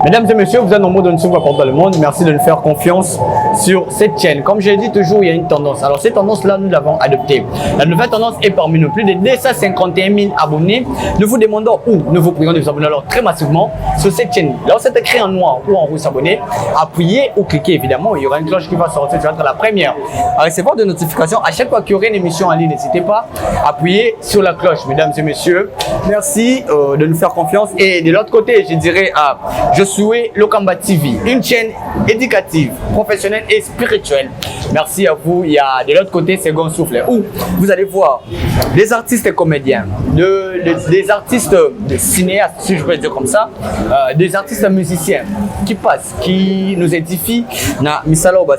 Mesdames et messieurs, vous êtes nombreux de nous suivre partout dans le monde. Merci de nous faire confiance sur cette chaîne. Comme je l'ai dit toujours, il y a une tendance. Alors cette tendance-là, nous l'avons adoptée. La nouvelle tendance est parmi nous. Plus de 251 000 abonnés. Nous vous demandons ou nous vous prions de vous abonner alors très massivement sur cette chaîne. Là où c'est écrit en noir ou en rouge s'abonner, appuyez ou cliquez évidemment. Il y aura une cloche qui va sortir. Tu vas être la première à recevoir des notifications à chaque fois qu'il y aurait une émission en ligne. N'hésitez pas à appuyer sur la cloche, mesdames et messieurs. Merci de nous faire confiance. Et de l'autre côté, je dirais à Josué Lokamba TV, une chaîne éducative, professionnelle et spirituelle. Merci à vous. Il y a de l'autre côté, Second Souffle, où vous allez voir des artistes et comédiens, des artistes de cinéastes, si je peux dire comme ça, des artistes musiciens qui passent, qui nous édifient. Na misala oyo.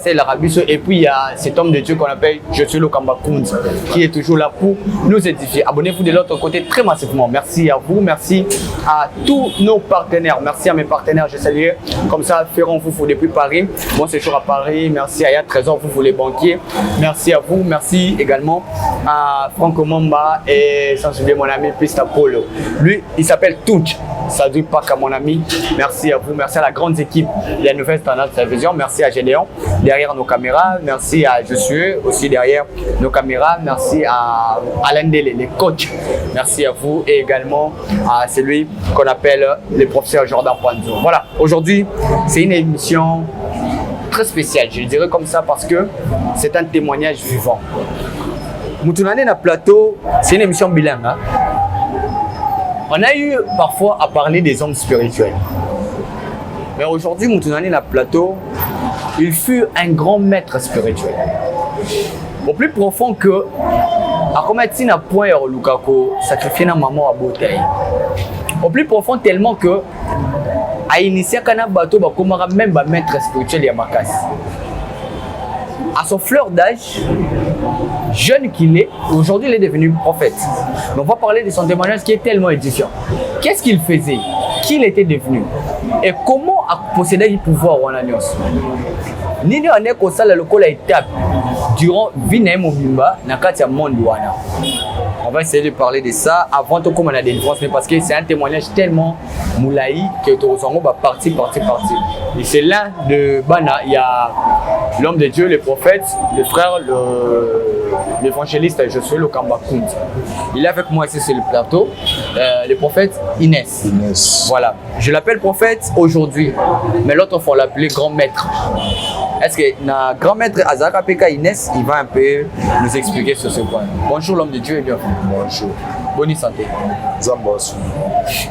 Et puis il y a cet homme de Dieu qu'on appelle Josué Lokamba Kunz, qui est toujours là pour nous édifier. Abonnez-vous de l'autre côté très massivement. Merci à vous, merci à tous nos partenaires. Merci à mes partenaires, je salue comme ça Ferron Foufou depuis Paris. Bon séjour à Paris. Merci à Yat Trésor Foufou les banquiers. Merci à vous. Merci également à Franco Mamba et sans oublier mon ami Pista Polo. Lui, il s'appelle Tunch. Salut Paka mon ami. Merci à vous. Merci à la grande équipe de la Nouvelle Standard Télévision. Merci à Gédéon derrière nos caméras. Merci à Josué aussi derrière nos caméras. Merci à Alain Dele, les coachs. Merci à vous et également à celui qu'on appelle le professeur Jordan Panzo. Voilà, aujourd'hui, c'est une émission très spéciale, je le dirais comme ça parce que c'est un témoignage vivant. Moto na na plateau, c'est une émission bilingue. Hein? On a eu parfois à parler des hommes spirituels. Mais aujourd'hui, moto na plateau, il fut un grand maître spirituel. Au plus profond que akomati na point ya koluka kosacrifier na mama abota ye, au plus profond tellement que ainitiaka na bato bakomaka même bamaître spirituel ya makasi. À son fleur d'âge, jeune qu'il est, aujourd'hui il est devenu prophète. Mais on va parler de son témoignage qui est tellement édifiant. Qu'est-ce qu'il faisait? Qui il était devenu? Et comment a possédé le pouvoir wana nyonso? Nini ane kosala lokola étape durant vie na ye mobimba na kati ya monde wana? On va essayer de parler de ça avant tout comme la délivrance, mais parce que c'est un témoignage tellement molai que tozango ba partie partie partie. Et c'est l'un de bana, il y a l'homme de Dieu, le prophète, le frère, l'évangéliste Josué Lokamba Kund. Il est avec moi ici sur le plateau, le prophète Inès. Inès. Voilà. Je l'appelle prophète aujourd'hui, mais l'autre fois on l'appelait grand maître. Est-ce que na grand maître azalaka PK Inès, il va un peu nous expliquer sur ce point. Bonjour l'homme de Dieu et bienvenue. Bonjour. Bonne santé. Nzambe asu.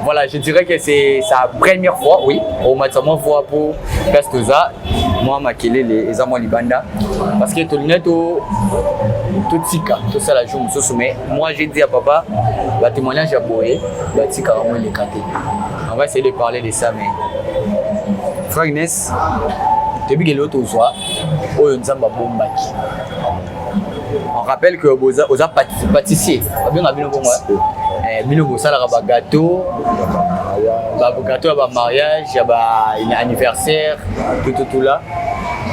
Voilà, je dirais que c'est sa première fois, oui. Au maximum fois pour place toza, moi makelele eza mwa libanda parce que tolingai to totika tosala jour mosusu, mais moi j'ai dit à papa, batémoignage ya boye batikaka mo eleka te. On va essayer de parler de ça, mais frère Inès, toyebi ke lelo tozwa oyo Nzambe abombaki. On rappelle que boza oza pâtissier, babenga bino bongo, bino bosalaka bagâteau, bagâteau ya bamariage, ya baanniversaire, tout là,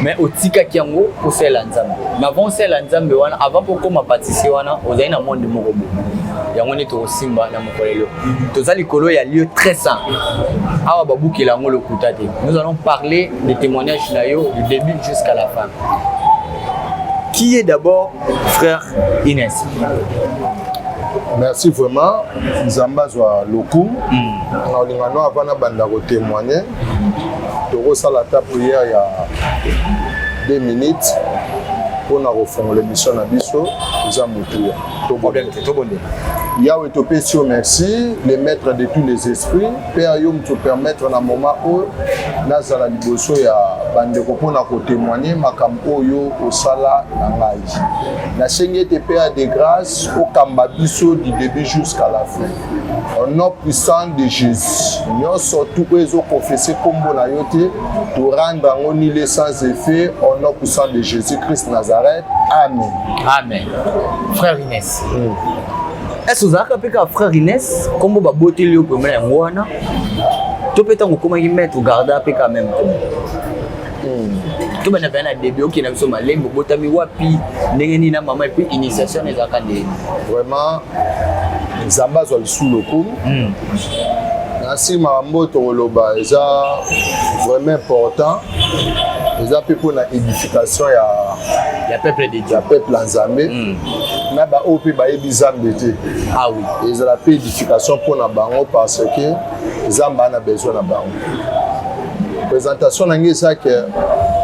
mais otikaki yango kosalela Nzambe. Mais avant osalela Nzambe wana, avant mpo okóma pâtissier wana, ozali na monde moko bo yango nde tokosimba na mokolo lelo. Toza likolo ya lieu très saint awa, babukela yango lokuta te. Nous allons parler des témoignages na yo du début jusqu'à la fin. Qui est d'abord frère Inès? Merci vraiment. Nzambe azwa lokumu. Na olinga no avant nabanda kotémoigne, tokosala ata prière ya 2 minutes mpona kofongola émission na biso. Eza motuya. Problème te, tobondela. Yawe, topesi yo merci, le maître de tous les esprits. Père, yo moto permettre na moment oyo nazala liboso ya bandeko mpona kotémoigne makambo oyo osala na ngai. Nasengi ete, Père de grâce, okamba biso du début jusqu'à la fin, au nom puissant de Jésus. Nyonso tu oyo ezokonfese nkombo na yo te, torendre yango nul, sans effet, au nom puissant de Jésus Christ Nazareth, amen. Amen. Frère Inès, est-ce ozalaka mpe kaka frère Inès, nkombo baboteli yo pembe yango wana, to mpe ntango okomaki maître ogarda mpe quand même nkombo? To banda mpe na début, okenda biso malembe, obotami wapi, ndenge nini na mama, et puis initiation ezalaka ndenge? Vraiment, Nzambe azwa lisusu lokumu. Na Nasi makambo oyo tokoloba eza vraiment important, eza mpe mpona édification ya peuple de Dieu, ya peuple ya Nzambe na baoyo mpe bayebi Nzambe te. Ah oui. Ezala mpe édification mpona bango parce que Nzambe ana besoin na bango. Présentation na ngai eza ke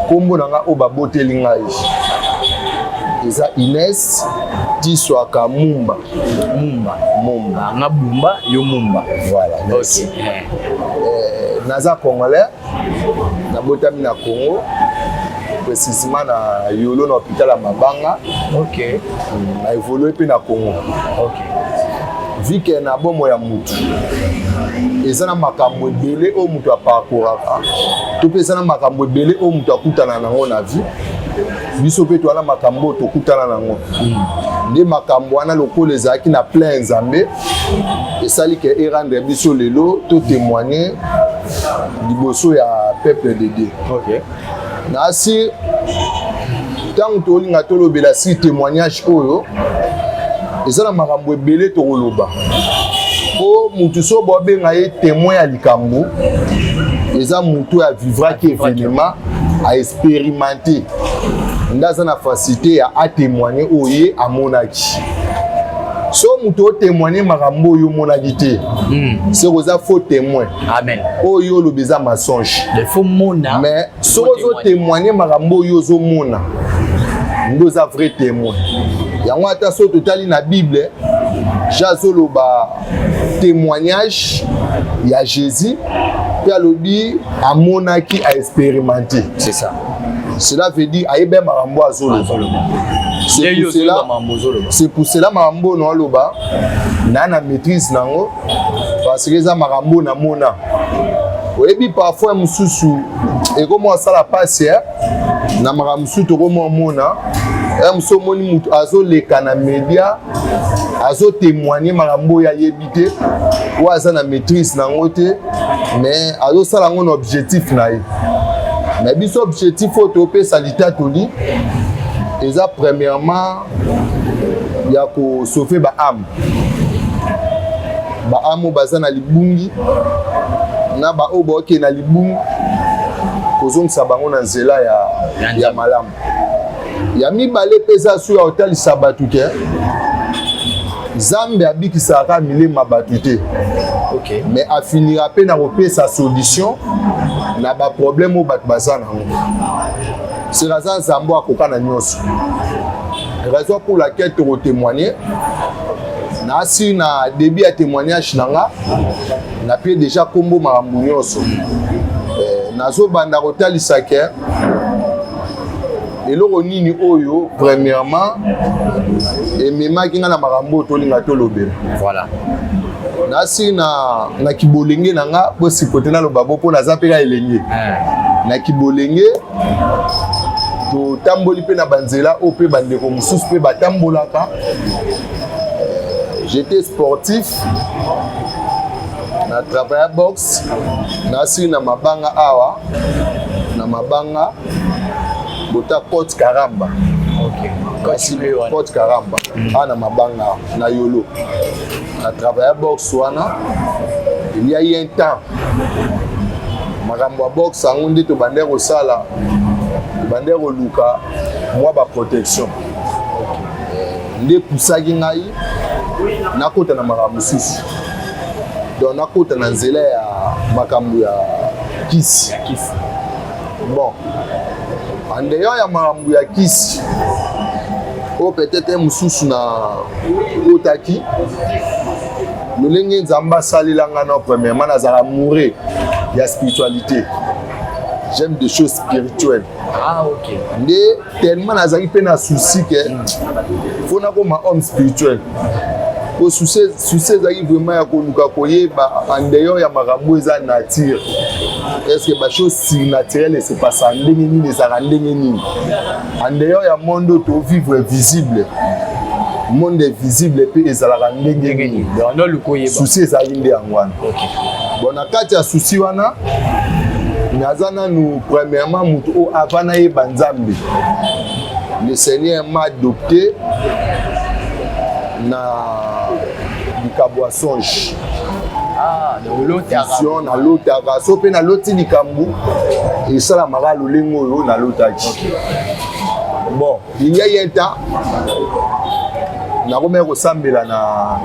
nkombo na ngai oyo baboteli ngai eza Ines Tiswaka Mumba. Mumba. Mumba. Nga Bumba, yo Mumba. Voilà, merci. Okay. Naza congolais, nabotami na Congo, précisément na Yolo, na hôpital ya Mabanga. Na évolue mpe na Congo. Vu que na bomoi ya mutu eza na makambo ebele oyo moto aparcouraka to mpe eza na makambo ebele oyo moto akutana nango na vie, biso mpe towana makambo oyo tokutana nango. Nde makambo wana lokola ezalaki na plein Nzambe, esali ke erendre biso lelo totémoigne liboso ya peuple de Dieu. Nasi ntango tolinga tolobela si témoignage oyo, eza na makambo ebele tokoloba, mpo mutu so babenga ye témoin ya likambo, eza mutu oyo avivraki événement, aexpérimenté, nde aza na facilité ya atémoigne oyo ye amonaki. So moto otémoigne makambo oyo omonaki te, soki oza faux témoin. Amen. Oyo olobi eza mensonge. Il faut mona. Mais soki ozotémoigne makambo oyo ozomona, nde oza vrai témoin. Yango ata soki totali na Bible, Jean azoloba témoignage ya Jésus mpe alobi amonaki, aexpérimenté. C'est ça. Cela veut dire ayebi makambo azoloba. C'est pour cela, c'est pour cela makambo oyo aloba na maîtrise nango, parce que eza makambo namona. Oyebi, parfois mosusu ekoma asala mpasi na makambo mosusu tokoma omona ya mosusu, omoni motu azoleka na média, azotémoigne makambo oyo ayebi te, oyo aza na maîtrise nango te, mais azosala yango na objectif na ye. Mais biso, objectif oyo topesa litatoli eza premièrement ya kosauve baâme, baâme oyo baza na libungi na baoyo baokende na libungi, kozongisa bango na nzela ya malamu. Ya mibale mpe eza so ya kotalisa bato ke Nzambe abikisaka milema bato te, mais afinira mpe na kopesa solution na baproblème oyo bato baza nango. Seka aza Nzambe akoka na nyonso, raison pour laquelle tokotémoigne. Nasi na début ya témoignage na nga, napie déjà nkombo, makambo nyonso. Nazobanda kotalisa ke eloko nini oyo premièrement ememaki nga na makambo oyo tolinga tolobela. Nasi na kibolenge na nga, bosiko te naloba bo mpo naza mpe ka elenge. Na kibolenge totamboli mpe na banzela oyo mpe bandeko mosusu mpe batambolaka. J'étais sportif, na travailla boxe, nasili na Mabanga awa, na Mabanga bota Cote Karamba. Cote Karamba awa na Mabanga na Yolo, na travailla boxe wana. Il y a eu un temps, makambo ya boxe yango nde tobandaki kosala, tobandaki koluka mwa baprotection, nde epusaki ngai nakota na makambo mosusu, donc nakota na nzela ya makambo ya kisi. Bon, en dehors ya makambo ya kisi oyo, peut-être mosusu na kotaki lolenge Nzambe asalelanga na, premièrement nazala amoureux ya spiritualité, j'aime des choses spirituelles. Nde tellement nazalaki mpe na souci ke faut nakoma homme spirituel, po souci ezalaki vraiment ya koluka koyeba en dehors ya makambo eza nature, est ce que bachose surnaturelle esepasa ndenge nini, ezalaka ndenge nini en dehors ya monde oyo tovivre visible, monde visible mpe ezalaka ndenge nini. Souci ezalaki nde yango wana. Bon, na kati ya souci wana, naza nanu premièrement moto oyo avant nayeba Nzambe, le Seigneur m'a adopté na likambo ya songe. Ah, Vision nalotaka, so mpe naloti likambo esalamaka lolenge oyo nalotaki. Bon, il y a un temps nakomaki kosambela na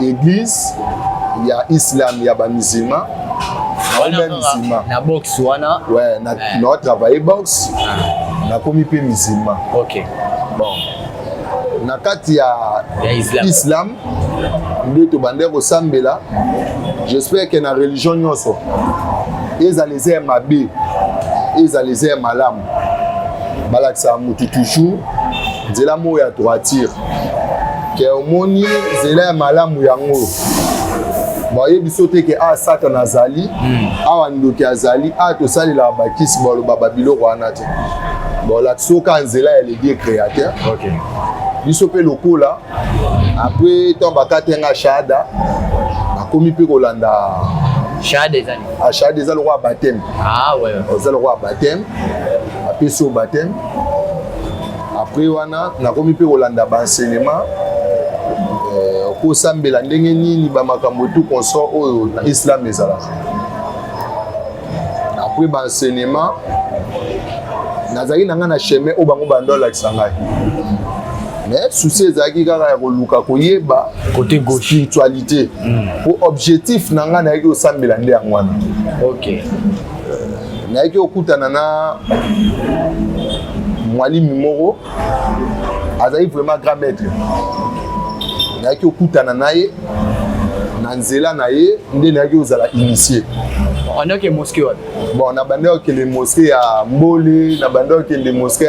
église ya islam ya bamusulman. Nakomi musulman na boxe wana? Ouais, na na travailler boxe, nakomi mpe musulman. Bon, na kati ya ya islam, islam nde tobandaki kosambela. J'espère que na religion nyonso, ezala eza ya mabe, ezala eza ya malamu, balakisaka motu toujours nzela moko ya droiture, ke omoni nzela ya malamu yango. Bayebi so te ke a Satana azali awa, ndoki azali awa, tosalelaka bakisi, baloba babiloko wana te. Bolakisi oka nzela ya le Dieu créateur. Biso mpe lokola après ntango bakatenga shahada, nakomi mpe kolanda. Shahada eza nini? Ah, shahada eza lokola baptême. Ah ouais. Eza lokola baptême, apesi yo baptême. Après wana nakomi mpe kolanda baenseignement, okosambela ndenge nini, bamakambo tout consort oyo na islam ezalaka. Après baenseignement, nazalaki na ngai na chemin oyo bango bando alakisa ngai, mais souci ezalaki kaka ya koluka koyeba côté gauche spiritualité, po objectif na ngai nayaki kosambela nde yango wana. Nayaki kokutana na mwalimi moko azali vraiment grand maître. Nayaki kokutana na ye na nzela na ye nde nayaki kozala initié. Onoke mosquée wapi? Bon, na bandi kokende mosquée ya Mbole, na bandi kokende mosquée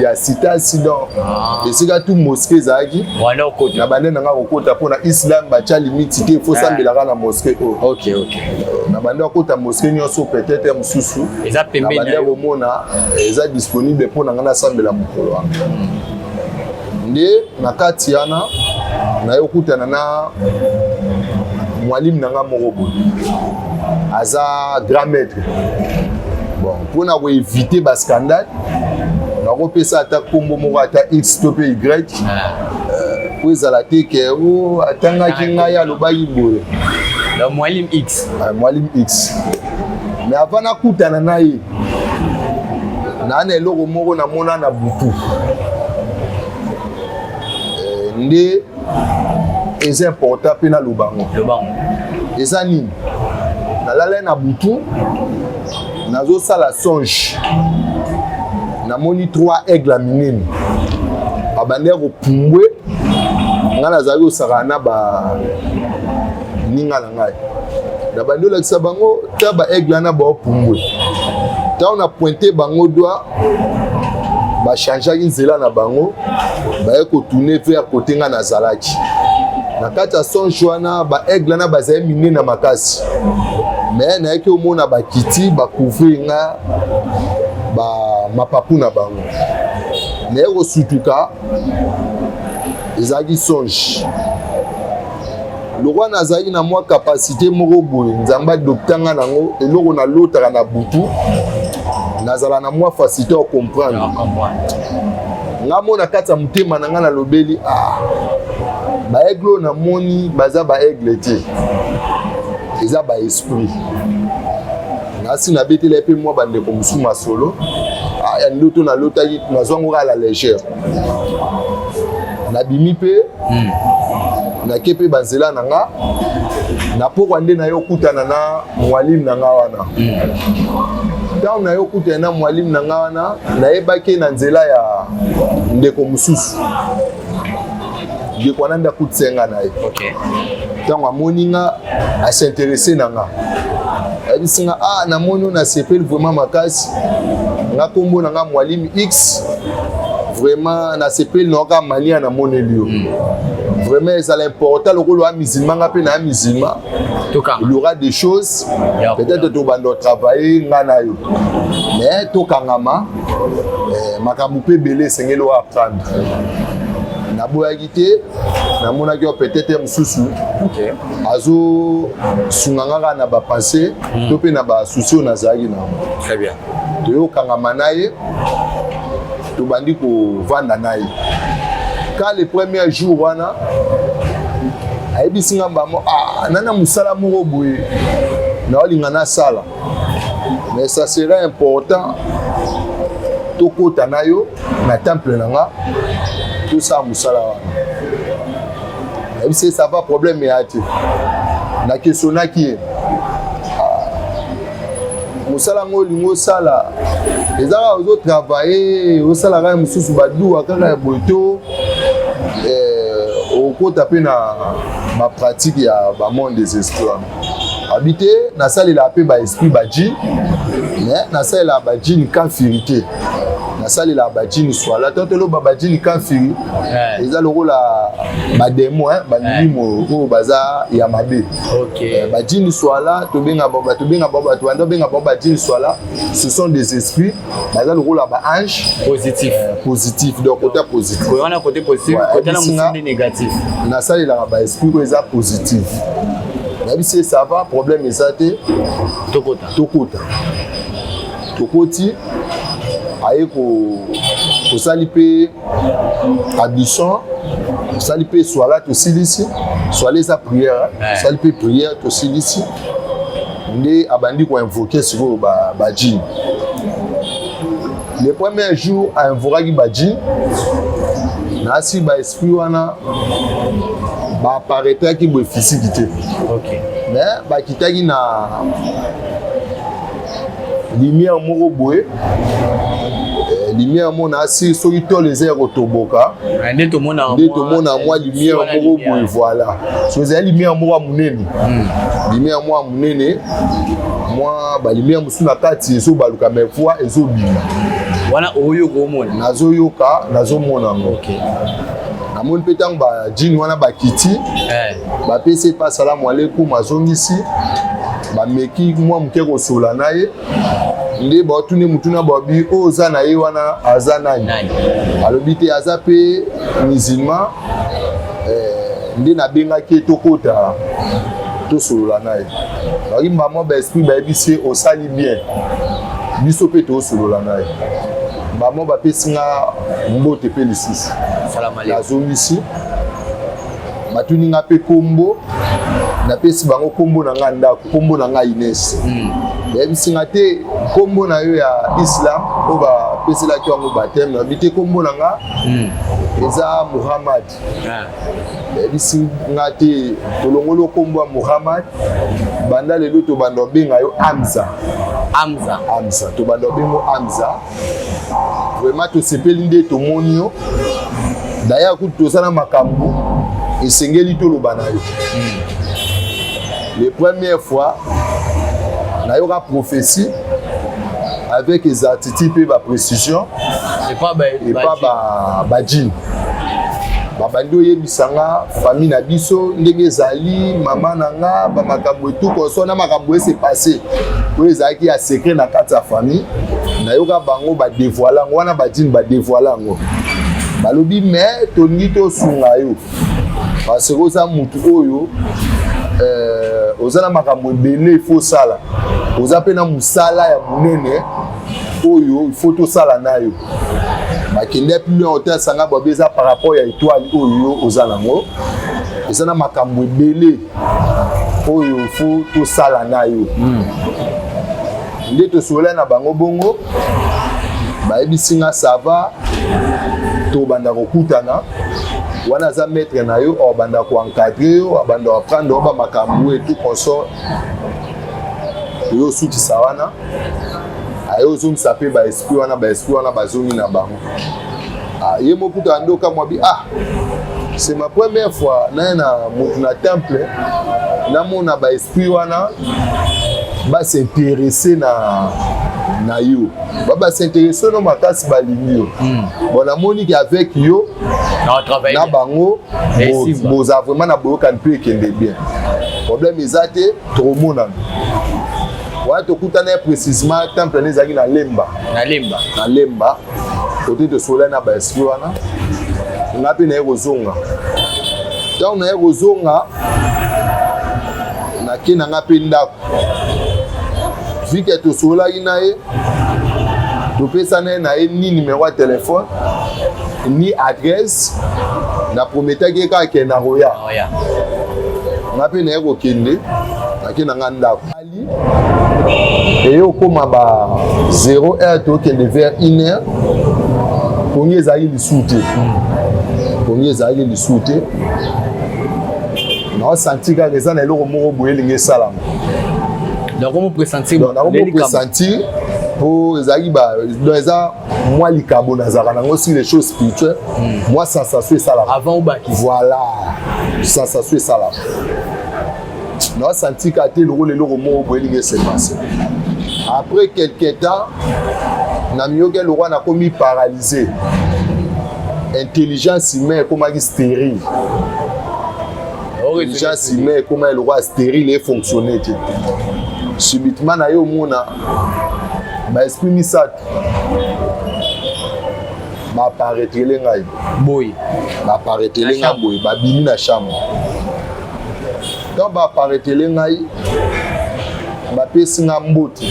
ya Sitasi, donc esika tout mosquée ezalaki wana okota. Na bandi nanga kokota, mpo na islam batya limite te, faut sambelaka na mosquée oyo. Na bandi kokota mosquée nyonso, peut-être mosusu eza na pembeni bandi na yo. Komona eza disponible mpo na ngai nasambela mokolo wana. Nde na kati wana nayokutana na mwalimu na nga moko boye aza grand maître. Bon, mpona koéviter bascandale, nakopesa ata nkombo moko, ata X to mpe Y, po ezala te ke o atangaki ngai, alobaki boye. Donc Mwalim X. Ah, Mwalim X. Mais avant nakutana na ye, naa na eloko moko namona na butu. Nde eza important mpe naloba yango. Lobango. Eza nini? Nalala na butu, nazosala songe, namoni trois aigle ya minene babandaki kopumbwe. Ngai nazalaki kosakana na baninga na ngai, nabandi olakisa bango ta baaigle wana baopumbwe. Ntango na pointe bango doigt, bachangeaki nzela na bango, baye kotourner vers côté ngai nazalaki. Na kati ya songe wana, baaigle wana bazali minene na makasi, mais nayaki omona bakiti bacouvrir nga bamapapu na bango. Naye kosutuka, ezalaki songe. Lokwa nazalaki na mwa capacité moko boye, Nzambe adopta nga nango, eloko nalotaka na butu, nazala na mwa facilité ya comprendre. Nga mo na kati ya motema na nga nalobeli: ah, baaigle oyo namoni baza baaigle te, eza baesprit. Nasi nabetela ye mpe mwa bandeko mosusu masolo ya ndoto nalotaki, nazwango kaka la légère. Nabimi mpe nake mpe banzela na nga. Na pokwa nde naye okutana na mwalimu na nga wana. Ntango naye okutana na mwalimu na nga wana, nayebaki ye na nzela ya ndeko mosusu. Ndeko wana nde akutisa nga na ye. Ntango amoni nga, as'intéresser na nga, ayebisi nga: ah, namoni oyo, nasepeli vraiment makasi. Nga nkombo na nga Mwalimu X, vraiment nasepeli na oka mania namoneli yo. Vraiment ezala important lokola oya musulman, nga mpe na ya musulman, il y aura des choses peut-être tobanda otravailler nga na yo, mais tokangama makambo mpe ebele esengeli oyo apprendre. Naboyaki te, namonaki oyo peut-être mosusu azosunga nga kaka na bapensées to mpe na basusi oyo nazalaki nango. Très bien. Toyokangama na ye, tobandi kovanda na ye. Ka le premier jour wana, Ayebisi nga mbamo, ah, nana mosala moko boye naolinga nasala, mais ça serait important tokota na yo na temple na nga, tosala mosala wana. Nayebisi ye, ça va, problème eya te. Nakestionaki ye, ah, mosala yango olingi osala eza kaka ozotravaille, osala kaka mosusu baduwa kaka ya boye, to okota mpe na bapratique ya bamonde des esprits wana? Abi te, nasalelaka mpe baesprit, badjinn, mais nasalelaka badjinn kafiri te, nasalelaka badjinn swala. To toloba badjinn kafiri eza lokola badémon, bamilimo oyo baza ya mabe. Badjinn swala, tobenga bango, bato banda obenga bango badjinn swala, ce sont des esprits baza lokola baange. Positif. Positif, donc côté positif. Wana côté positif, côté na mosusu négatif. Nasalelaka baesprit oyo eza positif. Nayebisi ye, ça va, problème eza te. Tokota. Tokota. Tokoti, aye tosali mpe ablution, tosali mpe swala, tosilisi swala, eza prière, tosali mpe prière, tosilisi nde abandi koinvoquer sikoyo badjinn. Le premier jour ainvokaki badjinn, nasi baesprit wana baapparaîtraki boye physique te, mais bakitaki na lumière moko boye, lumière moko nasi soki tolo eza ya kotoboka. Nde tomona. Nde tomona mwa lumière moko boye, voilà. So ezali lumière moko ya monene, lumière moko ya monene, mwa balumière mosusu na kati ezobaluka, mais voix ezobima. Wana oyoka, omona? Nazoyoka, nazomona yango. Namoni mpe ntango badjinn wana bakiti, bapesi epa asalamu alaikum, azongisi, bameki mwa moke kosola na ye, nde baotuni mutuna, babi oyo oza na ye wana aza nani? Alobi te, aza mpe musulman, nde nabengaki ye tokota tosolola na ye. Baki mbama baesprit bayebisi ye, osali bien, biso mpe tosolola na ye. Mbama bapesi nga mbote mpe lisusu, nazongisi, batuni nga mpe kombo, napesi bango kombo na nga ndako, kombo na nga Ines. Bayebisi nga te, kombo na yo ya islam oyo bapeselaki yango baptême? Nayebi te, kombo na nga eza Muhammad. Bayebisi nga te, tolongoli kombo ya Muhammad, banda lelo tobanda obenga yo Amza. Amza. Amza, tobanda obengo Amza. Vraiment tosepeli nde tomoni yo. D'ailleurs kutu toza na makambo esengeli toloba na yo. Les premières fois nayoka prophétie avec exactitude mpe baprécision epa badjinn, babandi oyebisa nga famille na biso ndenge ezali, mama na nga, bamakambo etuko so na makambo ese passé oyo ezalaki ya secret na kati ya famille. Nayoka bango badévoiler yango wana, badjinn badévoiler yango, balobi mais tolingi tosunga yo parce que oza mutu oyo oza na makambo ebele il faut osala, oza mpe na mosala ya monene oyo il faut tosala na yo. Bakende plus loin, hotel sanga babi eza par rapport ya étoile oyo yo oza nango, eza na makambo ebele oyo faut tosala na yo. Nde tosolola na bango bongo, bayebisi nga, ça va, tobanda kokutana wana, aza maître na yo, abanda koencadrer yo, abanda koapprendre yo bamakambo et tout consort. Oyo osukisa wana, aye ozongisa mpe baesprit wana, baesprit wana bazongi na bango. Ah, ye moko kuta ande okamwa bi, ah, c'est ma première fois naye na motu na temple, namona baesprit wana bas'intéresser na yo, bas'intéresser no makasi, balingi yo. Bon, namoni ke avec yo na bango boza vraiment na boyokani mpe ekende bien, problème eza te. Tokomonana wana, tokutana ye précisément, temple wana ezalaki na Lemba. Na Lemba. Na Lemba, kote tosolai na baesprit wana. Nga mpe naye kozonga, ntango naye kozonga, nake na nga mpe ndako, vu que tosololaki na ye, topesana ye na ye ni numéro ya telefone ni adresse, naprometaki ye kaka ke na roya. Nga mpe naye kokende, nake na nga ndako. Ali eye okóma ba 0 heure, tokende vers 1 heure, pongi ezalaki lisusu te, pongi ezalaki lisusu te. Naosentir kaka eza na eloko moko boye elingi esalama. Nakomo pressentir. Donc nakomo pressentir mpo ezalaki ba, donc eza mwa likabo nazalaka nango sur les choses spirituelles, mwa sensation esalama. Avant obaki. Voilà, sensation esalama. Naosentir kaka te lokola eloko moko boye elingi ese passer. Après quelque temps, namiyoki eloko, nakomi paralysé, intelligence humaine ekomaki stérile, intelligence humaine ekoma eloko ya stérile, efonctionne te. Subitement na ye omona baesprit misato baapparaîtrele ngai. Boye. Baapparaîtrele ngai boye, babimi na chambre. Ntango baapparaîtrele ngai, bapesi nga mbote.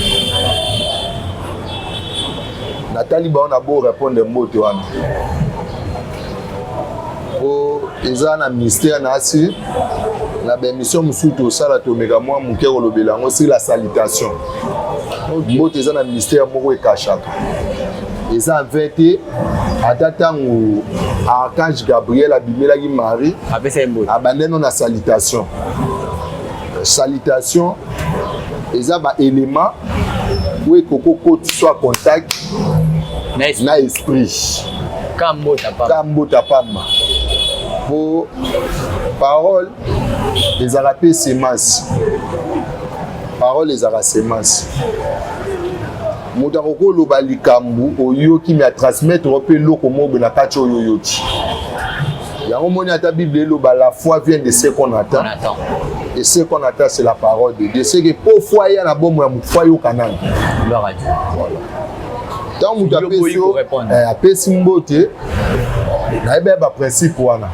Natali bango, na bo répondre mbote wana po eza na mystère. Na asi na baémission mosusu tosala, tomeka mwa moke kolobela yango sur la salutation. Mbote eza na mystère moko ekashaka, eza vrai te. Ata ntango archange Gabriel abimelaki Marie, apesa ye mbote. Abandeno na salutation. Salutation eza baélément oyo ekoki okotisa contact na esprit. Na esprit. Ka mbota pamba. Ka mbota pamba, po parole ezalaka mpe semence. Parole ezalaka semence. Moto akoki oloba likambo oyoki, me atransmettre mpe eloko moko boye na kati oyo oyoki yango. Moni, ata Bible eloba: "La foi vient de ce qu'on attend." On attend. Et ce qu'on attend, c'est la parole de Dieu. C'est que po foi ya na bomo ya motu, foi yoka nani? Gloire à Dieu. Voilà, ntango moto Yo apesi boyi yo korépondre. Apesi mbote, nayebi ya baprincipe wana.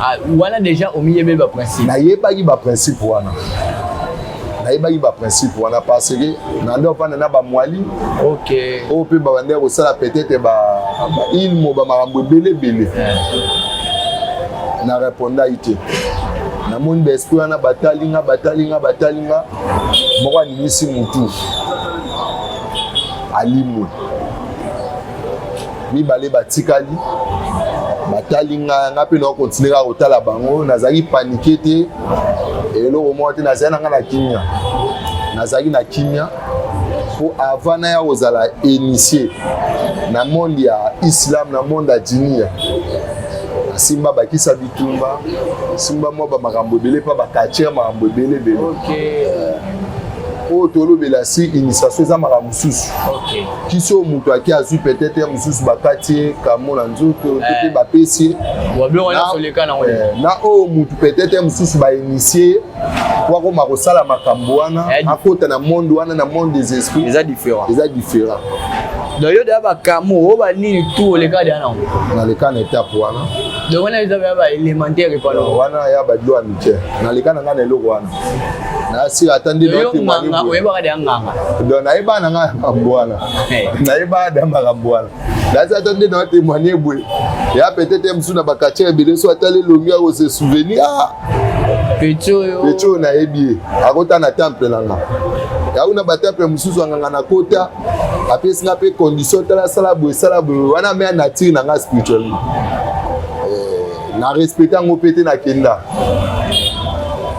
Ah, wana déjà omiyebeli baprincipe. Nayebaki baprincipe wana, nayebaki baprincipe wana, parce que nande ofanda na bamwali oyo mpe babandaki kosala peut-être bailmo, bamakambo ebele ebele. Na répondaki te. Namoni baesprit wana batali nga, batali nga, batali nga. Moko aningisi mutu, alimwe. Mibale batikali, batali nga. Nga mpe nakocontinuer kaka kotala bango. Nazalaki paniqué te, eloko moko te. Nazali na nga na kimia, nazalaki na kimia, mpo avant naya kozala initié na monde ya islam, na monde ya dinia, asimba bakisa bitumba, simba mwa bamakambo ebele mpa baquartier, makambo ebele ebele. Oyo tolobela si initiation eza makambo mosusu. Kisi oyo moto aki azwi, peut-être ya mosusu bakati ye kamo na nzoto to mpe bapesi ye. Wabiloko nyonso oleka nango. Na oyo motu peut-être ya mosusu bainitié po akoma kosala makambo wana, akota na monde wana, na monde des esprits. Eza différent. Eza différent. Donc yo deya bakamo oyo banini tu oleka deya nango. Naleka na étape wana. Donc wana eza ya baélémentaire epana. Wana ya badilo ya mike. Naleka na ngai na eloko wana, nasila ata nde. Yo nganga, oyebaka deya nganga. Donc nayebaka na ngai makambo wana, nayebaka da makambo wana. Naza ata nde na témoigne boye, ya peut-être mosusu na baquartier ebele, so atali elongi, akose souvenir: "Ah, petit oyo." Petit oyo nayebi ye, akota na temple na nga. Yau na batemple mosusu anganga nakota, apesi nga mpe condition: tala, sala boye, sala boye. Wana me ya nature na nga spirituellement, na respecte yango mpe te. Nakenda,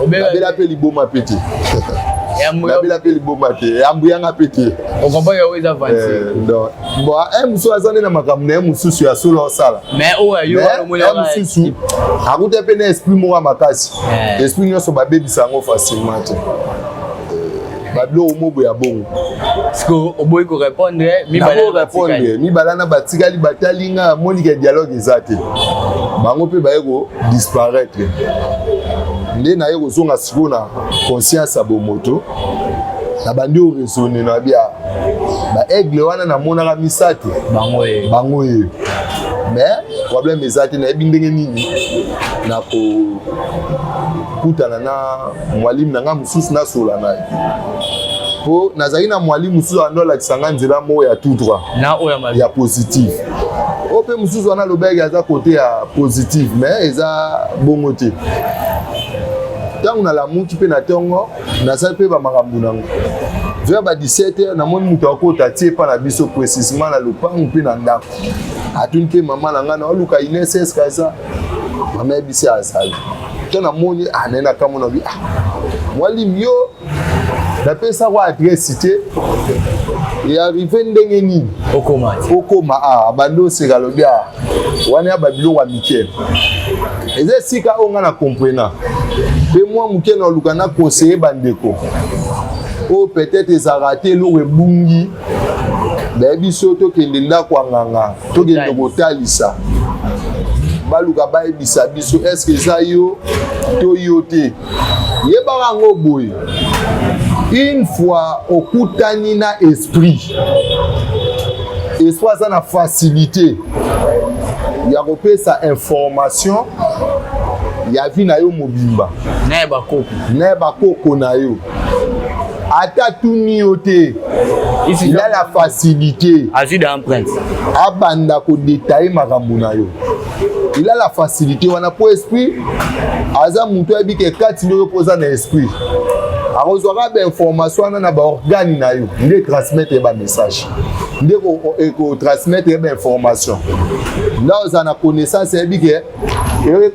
nabela mpe liboma mpe te, nabela mpe liboma te, yambuyanga mpe te. Okomprendre, oyo eza aventure. Donc bon, un mosusu aza nde na makambo na ye mosusu ya solo osala. Mais oyo yo mosusu akuta mpe na esprit moko ya makasi. Esprit nyonso babebisa yango facilement te, babiloko mobo ya bongo. Siko oboyi korépondre. Répondre, mibale na batikali, batali nga, amonike dialogue eza te. Bango mpe baye kodisparaître. Nde naye kozonga sikoyo na conscience ya bomoto, nabandi oraisonner na bia baaigle wana namonaka misato. Bango ye. Bango ye. Mais problème eza te, nayebi ndenge nini nakokutana na mwalimu na nga mosusu, nasola na ye, mpo nazalaki na mwalimu mosusu ando alakisa nga nzela moko ya tout droit. Na oyo ya positif. Oyo mpe mosusu wana alobaki aza côté ya positif, mais eza bongo te. Ntango nalamuki mpe na ntongo, nasali mpe bamakambo nango vers ba 17 heures, namoni moto akota tie epa na biso, précisement na lopango mpe na ndako. Atuni mpe mama na ngai, naoluka Ines, eske aza? Mama yebisi azali to. Namoni anaye na kambo na bi: "Ah, mwalimu, yo napesako adresse te, earrive ndenge nini?" Okoma. Okoma awa. Bandi oseka, alobi: "A wana ya babiloko ya mike, eza esika oyo ngai na comprena mpe mwa moke na oluka na conseiller bandeko oyo peut-être ezalaka te. Eloko ebungi, bayebi so tokende ndako ya nganga, tokende kotalisa, baluka bayebisa biso est-ce eza yo to yo te." Yebaka yango boye: une fois okutani na esprit, esprit aza na facilité ya kopesa information ya vie na yo mobimba. Na ya bakoko. Na ya bakoko na yo, ata tuni yo te, il a la facilité. Azwi da empreinte. Abanda kodétailler makambo na yo. Il a la facilité wana mpo esprit aza motu ayebi ke kati nde oyo mpo oza na esprit, akozwaka bainformation wana na baorgane na yo nde transmettre bamessage, nde ekotransmettre bainformation. Nde ozala na connaissance, ayebi ke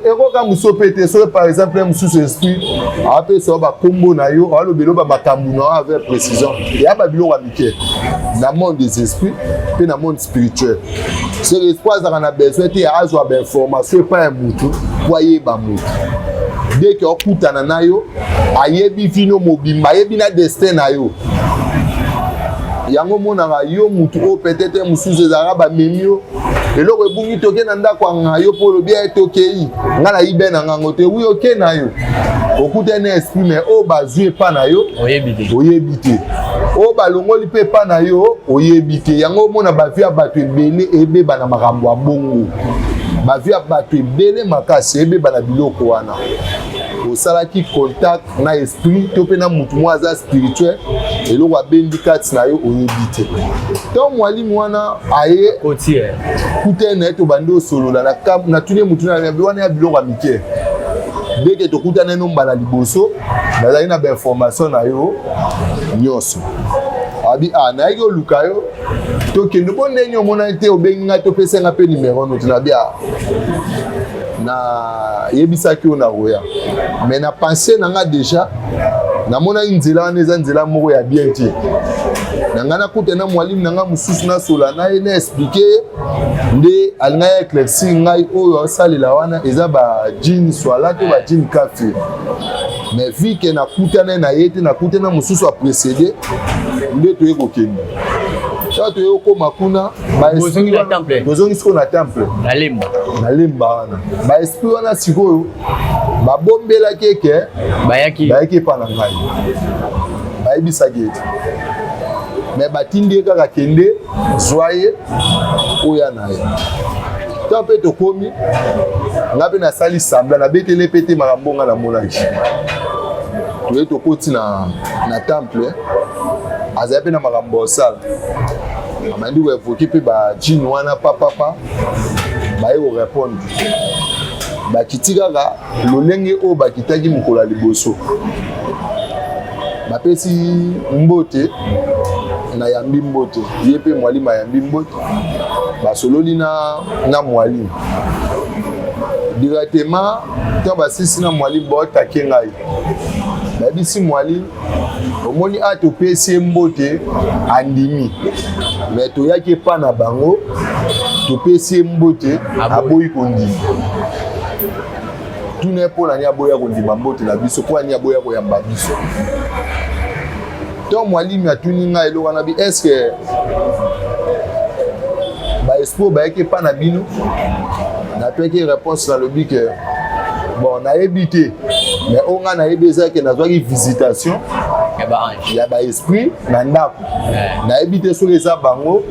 ekoka mosu mpe te. Soki par exemple mosusu esprit apesa yo bakombo na yo, alobela yo bamakambo na yo avec précision, eya babiloko ya mike na monde des esprits mpe na monde spirituel. Soki esprit azalaka na besoin te azwa bainformation epai ya motu mpo ayeba motu, dès que okutana na yo, ayebi vino mobimba, ayebi na destin na yo. Yango omonaka yo mutu oyo peut-être mosusu ezalaka bamemi yo, eloko ebungi, toke na ndako ya ngai, yo mpo olobi ye tokei, ngai nayibe na ngango te. Wi, oke na yo, okutani na esprit, mais oyo bazwi epa na yo oyebi te. Oyebi te. Oyo balongoli mpe epa na yo, oyebi te. Yango omona bavie ya bato ebele ebeba na makambo ya bongo, bavie ya bato ebele makasi ebeba na biloko wana. Osalaki contact na esprit to mpe na mutu moko aza spirituel, eloko abendi kati na yo, oyebi te. Ntango mwalimu wana aye koti kutani na ye, tobandi osolola, natuni ye mutu na wana ya biloko ya mike. Dès que tokutani no mbala liboso, nazali na bainformation na yo nyonso. Abi a nayaki oluka yo, tokende mpo ndenge omonani te, obengi ngai, topesa nga mpe numero no te. Nabi a nayebisaki yo na koya, mais na pensée na nga déjà namonaki nzela wana eza nzela moko ya bien te. Na ngai nakuta na mwalimu na ngai mosusu, nasola na ye, na expliquer ye nde alingai éclaircir ngai. Oyo asalela wana eza bajin swala to bajin kafir, mais vu que nakutana na ye te, nakutana mosusu aprécédé, nde toye kokende. Sa toye kokóma kuna. Bozongi na temple. Tozongi sikoyo na temple. Na Lemba. Na Lemba wana, baesprit wana sikoyo babombelaki eke bayaki. Bayaki epa na ngai, bayebisaki ete me batindi ye kaka: "Kende, zwa ye, oya na ye." Ntango mpe tokomi, nga mpe nasali semblant, nabeteli mpe te makambo nga namonaki. Toye, tokoti na temple, azali mpe na makambo osala, abandi koévoquer mpe bajine wana papapa, baye korépondre. Bakiti kaka lolenge oyo bakitaki mokolo ya liboso, bapesi mbote, nayambi mbote, ye mpe mwalimu ayambi mbote, basololi na mwalimu directement. Ntango basisi na mwalimu, baotake ngai, bayebisi mwalimu: "Omoni, a topesi ye mbote, andimi, mais toyaki epa na bango, topesi ye mbote, aboyi kondima. Tuna ye mpo nani aboya kondima mbote na biso, mpo nani aboya koyamba biso." Ntango mwalimi atuni ngai eloko wana, bi est-ce baesprit bayaki epa na bino? Napeki réponse, nalobi ke bon, nayebi te, mais oyo ngai nayebi eza ke nazwaki visitation ya baange, ya baesprit na ndako. Nayebi te soki eza bango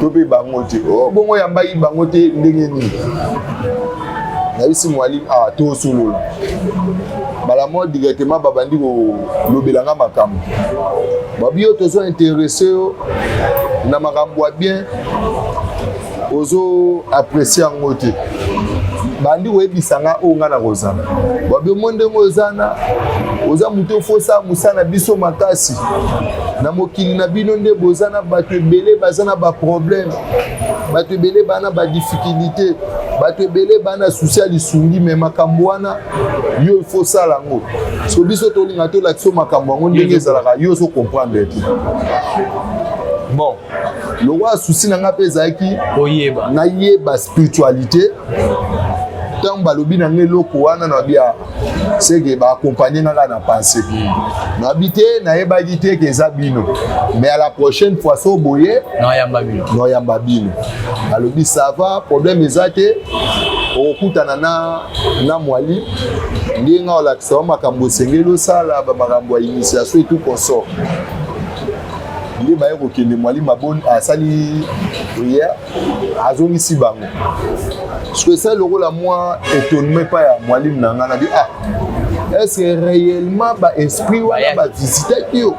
to mpe bango te. O bongo oyambaki bango te ndenge nini? Nayebisi mwalimu: "Ah, tosolola mbala moko directement." Babandi kolobelanga makambo, babi: "Yo tozo intéressé yo na makambo ya bien, ozo apprécie yango te." Bandi koyebisa nga oyo nga na kozala babi omo ndenge oza na oza moto ofosala mosala na biso makasi na mokili na bino nde boza na bato ebele baza na baproblème, bato ebele baa na badifficulté, bato ebele baa na souci ya lisungi. Me makambo wana yo ifo osala yango, so biso tolinga tolakisa makambo yango ndenge ezalaka, yo ozocomprendre te. Bon, lokola souci na nga mpe ezalaki oyeba, nayeba spiritualité, ntango balobi na nga eloko wana, nabi seke baaccompagne nga kaka na pensée. Nabi te, nayebaki te ke eza bino, mais à la prochaine fois so boye nayamba bino. Noyamba bino. Alobi ça va, problème eza te, okokutana na mwali nde nga olakisa wa makambo esengeli osala, bamakambo ya initiation et tout consort. Nde baye kokende, mwali maboni asali prière, azongisi bango. Soki esali lokola mwa étonnement epai ya mwalimu na ngai, nabi: "Ah, est ce que réellement baesprit wana bavisitaki yo?"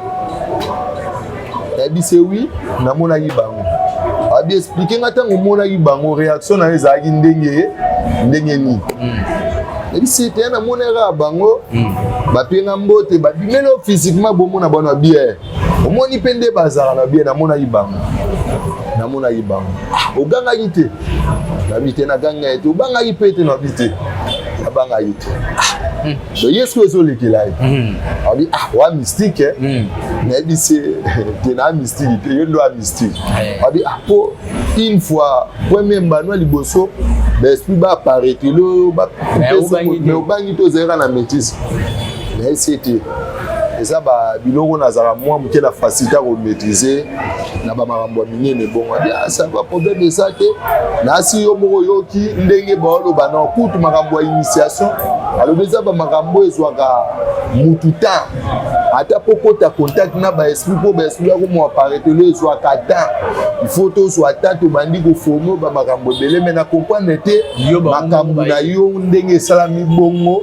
Nayebi se oui, namonaki bango. Abi explique nga, ntango omonaki bango, réaction na yo ezalaki ndenge nini? Nayebi se te, namonaki kaka bango, bapenga mbote, babimeli yo physiquement, bomona bano bien, omoni mpe nde bazalaka na bien. Namonaki bango, namonaki bango. Ogangaki te? Nabi te, nagangaki te. Obangaki mpe te? Nabi te, nabangaki te. Donc ye soki ezolekela ye, abi: "Ah, wa mystique." Nayebi se te, na mystique te, yo ndo wa mystique. Abi: "Ah, po une fois premier mbano ya liboso, baesprit baapparaître oyo, mais obangi te, ozalaka na maîtrise." Nayebi se te, eza biloko nazala mwa moke na facilité ya komaîtrise na bamakambo ya minene. Bongo abi: "Ça va, problème eza te." Nasi yo moko oyoki ndenge baoloba na kutu makambo ya initiation. Alobi eza bamakambo ezwaka mutu temps, ata mpo kota contact na baesprit, mpo baesprit bakoma apparaître, ezwaka temps. Il faut tozwa temps, tobandi koforme bamakambo ebele. Me na comprendre te makambo na yo ndenge esalami bongo.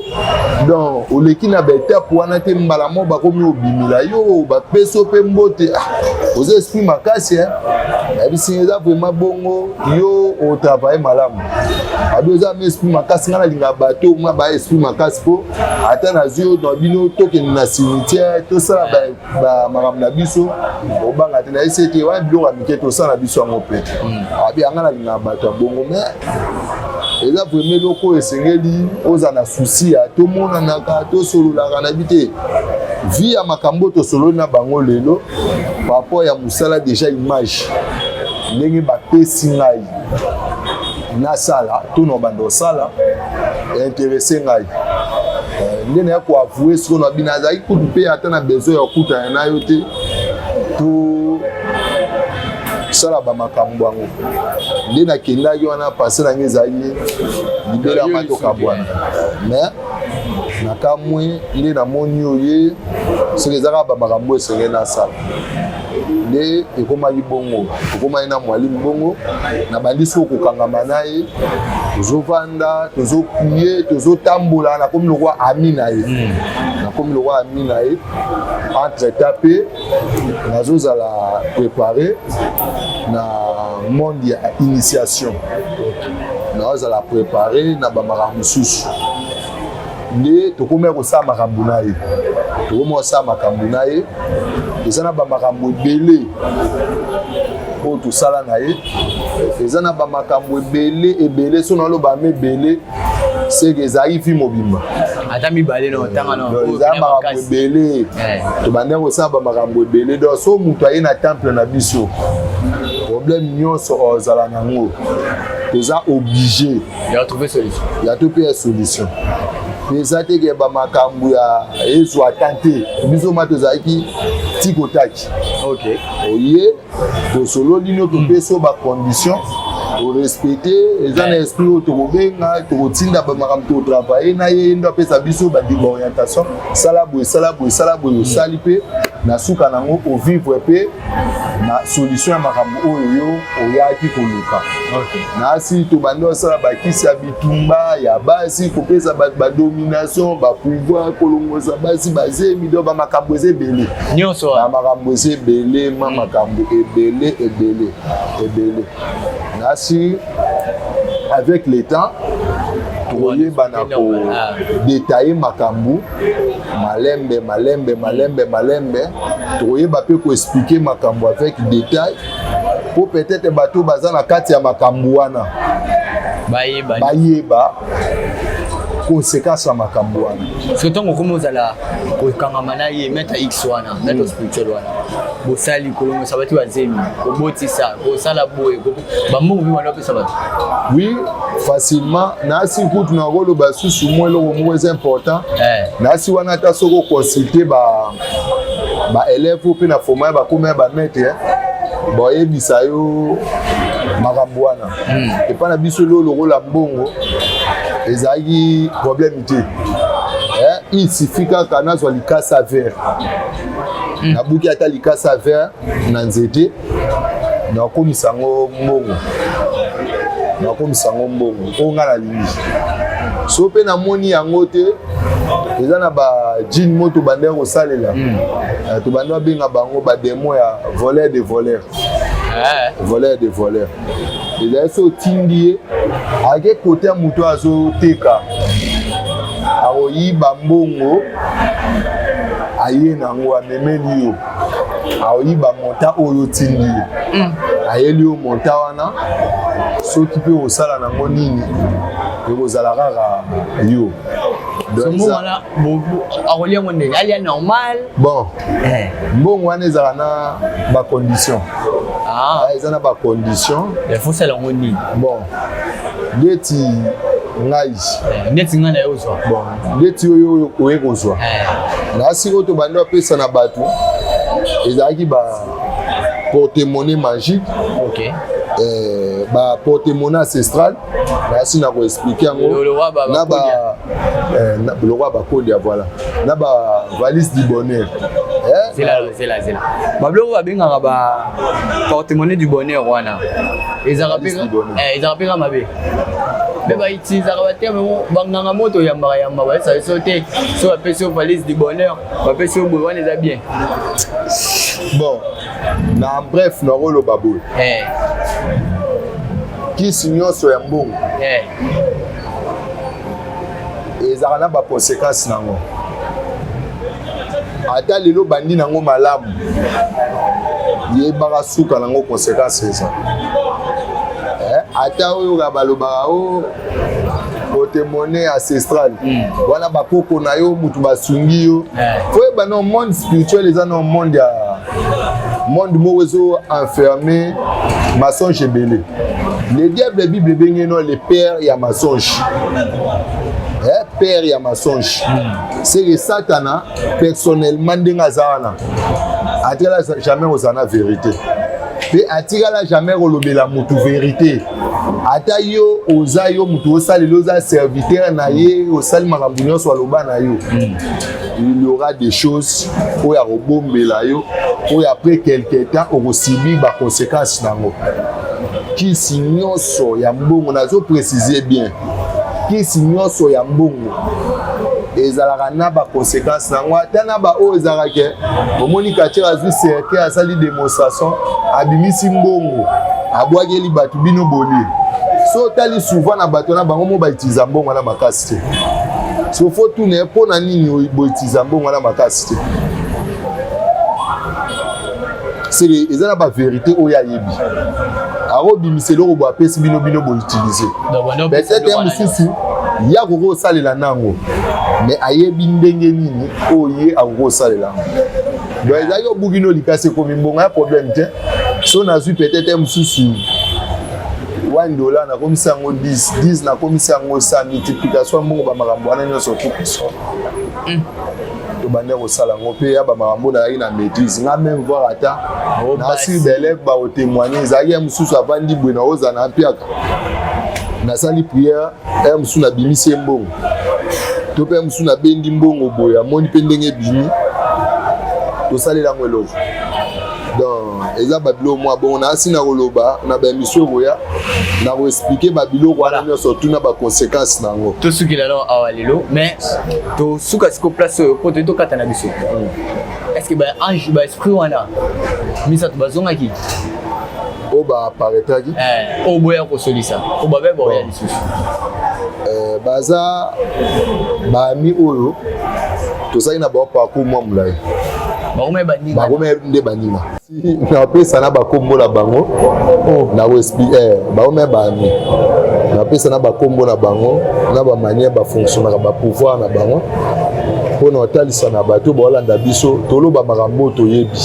Donc oleki na baétape wana te, mbala moko bakomi obimila yo, bapesi yo mpe mbote. Oza esprit makasi. Nayebisi eza vraiment bongo, yo otravaille malamu. Abi oza ma esprit makasi, ngai nalinga bato ma ba esprit makasi, mpo ata nazwi yo na bino, tokende na cimetière, tosala makambo na biso, obanga te. Nayesi ete wana biloko ya mike, tosala na biso yango mpe. Abi yanga nalingaka bato ya bongo, mais eza vraiment eloko oyo esengeli oza na souci ya tomonanaka, tosololaka. Na bi te, vie ya makambo tosololi na bango lelo par rapport ya mosala, déjà image ndenge bapesi ngai nasala to na banda osala intéresse ngai nde naya koavouer. Sikoyo na bino azalaki kutu mpe ata na besoin ya kokutana na yo te, to sala bamakambo yango. Nde nakendaki wana, pase na ngai ezalaki libela matokabwana, mais nakamwe nde namoni oye soki eza kaka bamakambo esengeli nasala. Nde ekomaki bongo, ekomaki na mwalimu bongo, nabandi soki kokangama na ye, tozovanda, tozoprier, tozotambola, nakomi lokwa ami na ye, nakomi lokwa ami na ye. Entre temps mpe nazozala préparé na monde ya initiation, nazozala préparé na bamakambo mosusu. Nde tokomi kosala makambo na ye, tokomi kosala makambo na ye. Eza na bamakambo ebele oyo tosala na ye, eza na bamakambo ebele ebele. So naloba ma ebele, seke ezalaki fi mobimba. Ata mibale na otanga na Eza makambo ebele, tobandaki kosala bamakambo ebele. Donc so moto aye na temple na biso, problème nyonso ozala nango, toza obligé ya trouver solution. Ya to mpe ya solution. Mpe eza te ke bamakambo ya ezwa tan te, biso ma tozalaki tikotaki. Oye, tosololi no, topesi yo bacondition orespecte. Eza na esprit oyo tokobenga, tokotinda bamakambo, totravaille na ye, nde apesa biso baorientation: sala boye, sala boye, sala boye. Osali mpe na suka nango, ovivre mpe na solution ya makambo oyo yo oyaki koluka. Nasi tobandi osala bakisi ya bitumba ya basi, kopesa bato badomination, bapouvoir, kolongosa basi bazemi. Donc bamakambo eza ebele. Nyonso. Bamakambo eza ebele, ma makambo ebele ebele ebele. Nasi avec le temps Tokoyeba na kodetaille makambo malembe malembe malembe malembe. Tokoyeba mpe koexpliquer makambo avec détail, po peut-être bato baza na kati ya makambo wana bayeba. Bayeba conséquence ya makambo wana. Parce que ntango okomi ozala kokangama na ye, maître X wana, maître spirituel wana, bosali kolongosa bato bazemi, kobotisa, kosala boye, bambongo mpe wana opesa bato? Oui, facilement. Nasi kutu nakoloba susu mwa eloko moko eza important. Nasi wana, ata soki oconsulte baélève oyo mpe na format ya bakoma ya bamaître, bayebisa yo makambo wana. Epai na biso lelo, lokola mbongo ezalaki problème te, il suffit kaka nazwa likasa vert, nabuki ata likasa vert na nzete, nakomisa yango mbongo, nakomisa yango mbongo oyo nga nalingi. So mpe namoni yango te, eza na bajine mo tobandaki kosalela, tobandi babenga bango badémon ya voleur de voleur. Voleur de voleur ezali so otindi ye ake kote ya moto azoteka, akoyiba mbongo, aye nango, amemeli yo, akoyiba montant oyo otindi ye, ayeli yo montant wana. Soki mpe osala nango nini, ekozala kaka yo. Mbongo wana akolia ngo ndenge alia normal? Bon, mbongo wana ezala na bacondition. Eza na bacondition. Fosala yango nini? Bon, ndeti ngai. Ndeti ngai na yo ozwa. Bon, ndeti oyo oye kozwa na sikoyo, tobandi bapesa na bato, ezalaki ba porte-monnaie magique, ba porte-monnaie ancestral. Nasi na koexpliquer yango na ba lokwa bakolia, voilà, na ba valise du bonheur. Zela, zela, zela. Babiloko babengaka ba porte-monnaie du bonheur wana, ezalaka mpe ka mabe mpe bautilisaka baterme banganga moto oyambaka yamba, bayesa biso te. So bapesi yo valise du bonheur, bapesi yo boye, wana eza bien? Bon, na bref, nakoloba boye: kisi nyonso ya mbongo ezalaka na baconséquence nango. Ata lelo bandi nango malamu, yebaka suka nango, conséquence eza. Ata oyo kaka balobaka o porte-monnaie ancestral wana, bakoko na yo mutu basungi yo, faut yeba na monde spirituel eza na monde ya monde moko ezo enfermé mensonge ebele. Le diable, Bible ebenge no le père ya mensonge, père ya mensonge. C'est que Satana personnellement, ndenge aza wana, atikala jamais kozala na vérité, mpe atikala jamais kolobela motu vérité. Ata yo oza, yo motu osalela, oza serviteur na ye, osali makambo nyonso aloba na yo, il y aura des choses oyo akobombela yo, oyo après quelque temps okosubir baconséquence nango. Kisi nyonso ya mbongo, nazoprécise bien, kisi nyonso ya mbongo ezalaka na baconséquence nango. Ata na baoyo ezalaka ke omoni quartier azwi cercueil, asali démonstration, abimisi mbongo, abwakeli bato, bino bolie. So otali souvent na bato na bango mo bautiliza mbongo wana makasi te. So faut tuna mpo na nini boutiliza mbongo wana makasi te. Seke eza na bavérité oyo ayebi, akobimisa eloko boye, apesi bino, bino boutilize. Peut-être mosusu ye akoki kosalela nango, mais ayebi ndenge nini oyo ye akoki kosalela yango. Donc ezalaki obuki no likasi, ekomi mbongo, ya problème te. So nazwi peut-être mosusu 1 dollar, nakomisi yango 10, 10 nakomisi yango 100, multiplication ya mbongo. Bamakambo wana nyonso tukuso tobandi kosala yango mpe ya bamakambo nazalaki na maîtrise nga même, voir ata nasi baélève bakotémoigne. Ezalaki ya mosusu avandi boye, nakozala na mpiaka, nasali prière ya mosusu, nabimisi ye mbongo, to mpe ya mosusu nabendi mbongo boye, amoni mpe ndenge ebimi, tosalela yango eloko. Donc eza babiloko mwa bongo. Nasi na koloba na baémission ekoya, na koexpliquer babiloko wana nyonso, tuna baconséquence na yango. Tosukila alors awa lelo, mais tosuka siko place oyo po toyi tokata na biso. Est ce que baange, baesprit wana misato bazongaki? Oyo baaparetaki? Oyo boya kosolisa, oyo babe boya lisusu. Baza baami oyo tozalaki na bango parcours mwa molai. Bakoma nde baninga. Napesa na bakombo na bango. Oh. Na eh, bakoma baami, napesa na bakombo na bango na bamanière bafonctionnaka, bapouvoir na bango, mpona kotalisa na bato baolanda biso, toloba makambo oyo toyebi.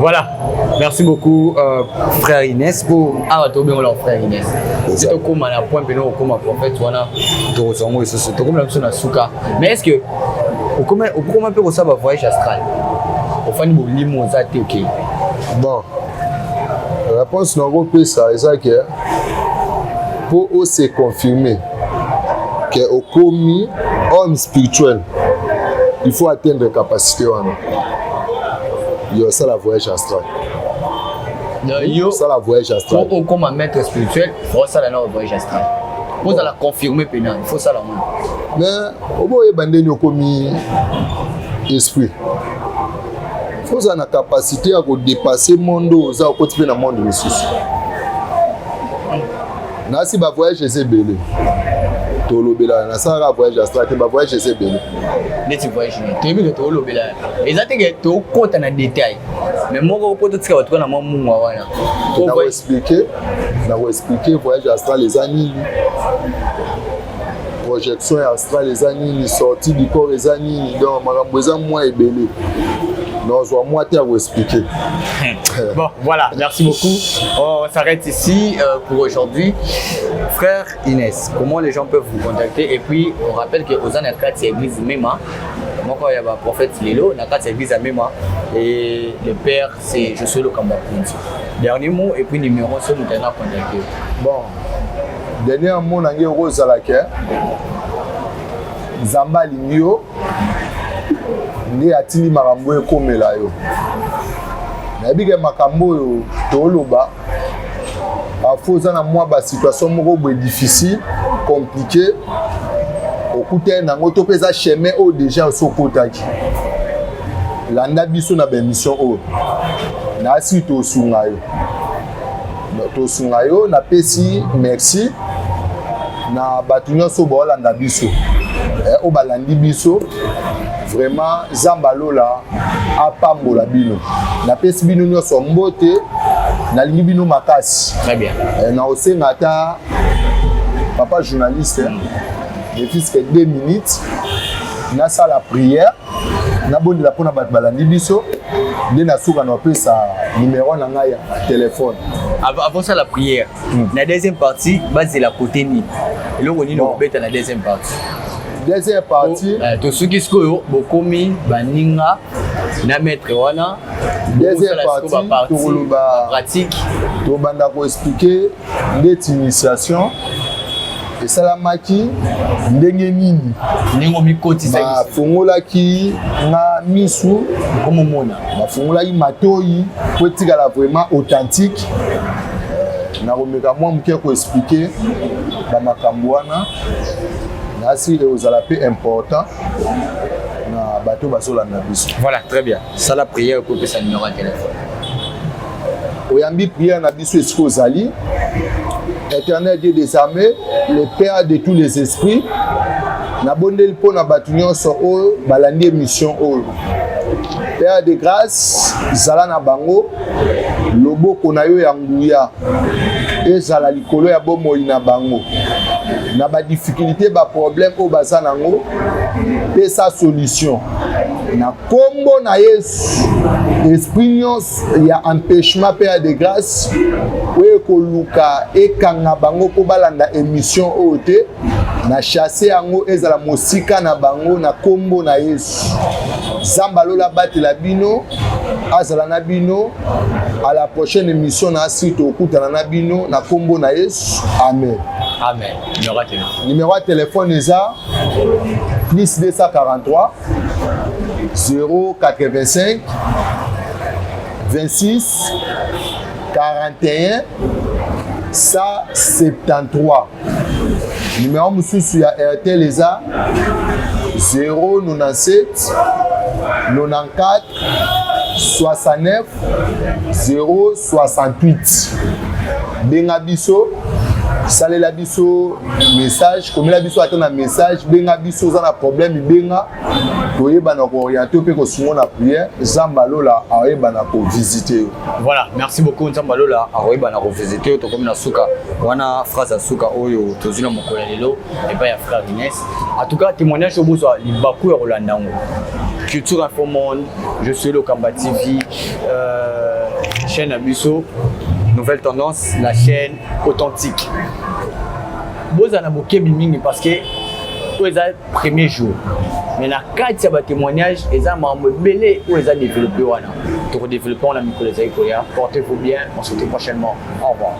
Voilà, merci beaucoup frère Inès pour awa tobengola frère Inès. Tokóma na point mpena okóma prophète wana, tokozwa yango lisusu. Tokómi na biso na suka, mais est ce que okoma mpe kosala bavoyage astral, ofandi bolimo, oza te, ok? Bon, réponse nakopesa eza ke mpo ose confirmer ke okomi homme spirituel, il faut atteindre capacité wana yo osala voyage astral. Yo osala voyage astral. Po okoma maître spirituel, osala na voyage astral, ozala confirmé mpena, il faut osala ngo. Mais oboyeba ndeni okomi esprit, faut ozala na capacité ya kodépasser monde oyo oza, okoti mpe na monde mosusu. Nasi bavoyage eza ebele, tolobela, nasalaka voyage astral te, bavoyage eza ebele. Neti voyage nini? Toyebi ke toolobela eza te ke tokɔta na détail, mais moko mpo totika bato na mwa mungwa wana. Nakoexpliquer, nakoexpliquer voyage astral eza nini, projection ya astral eza nini, sortie du corps eza nini. Donc makambo eza mwa ebele, nazwa mwa te ya koexpliquer. Bon, voilà, merci beaucoup. On s'arrête ici pour aujourd'hui. Frère Inès, comment les gens peuvent vous contacter? Et puis, on rappelle que oza na kati ya église Mema, moko ya ba prophète lelo na kati ya église ya Mema, et le père, c'est Josué Lokamba Kunzi. Dernier mot et puis numéro so moto alinga contacter. Bon, dernier mot na ngai ekozala ke Nzambe alingi yo, nde atindi makambo oyo ekomela yo. Nayebi ke makambo oyo toloba, parfois oza na mwa basituation moko boye difficile, compliqué, okutani nango, to mpe eza chemin oyo déjà osi okotaki. Landa biso na baémission oyo, nasi tosunga yo, tosunga yo. Napesi merci na bato nyonso baolanda biso, oyo balandi biso vraiment. Nzambe alola apambola bino. Napesi bino nyonso mbote, nalingi bino makasi. Très bien. Na osenga ata papa journaliste ne fût-ce que 2 minutes, nasala prière, nabondela mpona bato balandi biso, nde nasuka na opesa numéro na ngai ya telefone. Avant ça, la prière, na deuxième partie bazela côté nini, eloko nini okobeta na deuxième partie? Deuxième partie. Tosuki sikoyo, bokomi baninga na maître wana. Deuxième partie, tokoloba pratique. Tobanda koexpliquer ndeti initiation esalamaki ndenge nini. Ndenge omikotisaki. Bafungolaki nga misu. Okomomona. Bafungolaki matoi po etikala vraiment authentique. Nakomeka mwa moke koexpliquer bamakambo wana, nasi ekozala mpe important na bato bazolanda biso. Voilà, très bien. Sala prière, okopesa numéro ya téléphone. Oyambi prière na biso esika ozali. Éternel Dieu des armées, le père de tous les esprits, nabondeli mpo na bato nyonso oyo balandi émission oyo. Père de grâce, zala na bango, loboko na yo ya nguya ezala likolo ya bomoi na bango, na badifficulté, baproblème oyo baza nango, pesa solution na nkombo na Yesu. Esprit nyonso ya empêchement, père de grâce, oyo ekoluka ekanga bango mpo balanda émission oyo te, na chasse yango, ezala mosika na bango na nkombo na Yesu. Nzambe alola abatela bino, azala na bino. À la prochaine émission, na asi tokutana na bino na nkombo na Yesu, amen. Amen. Numéro ya téléphone? Numéro ya téléphone eza plus 243 085 26 41 173. Numéro mosusu ya Airtel eza 097 94 69 068. Benga biso. Salela biso message, komela biso ata na message, benga biso, oza na problème, benga, toyebana kooriente mpe kosungo na prière. Nzambe alola ayebana kovisite yo. Voilà, merci beaucoup. Nzambe alola akoyebana kovisite yo. Tokomi na suka wana, phrase ya suka oyo tozwi na mokolo ya lelo epai ya frère Ines. En tout cas, témoignage oyo bozwa libaku ya kolanda yango, Culture Info Monde, je suis Lokamba TV, chaîne na biso Nouvelle Tendance, la chaîne authentique. Bozala na bokebi mingi parce que oyo eza premier jour, mais na kati ya batémoignage eza makambo ebele oyo eza développé wana. Tokodéveloppe wana mikolo ezali koya. Portez vous bien, on se retrouve prochainement. Au revoir.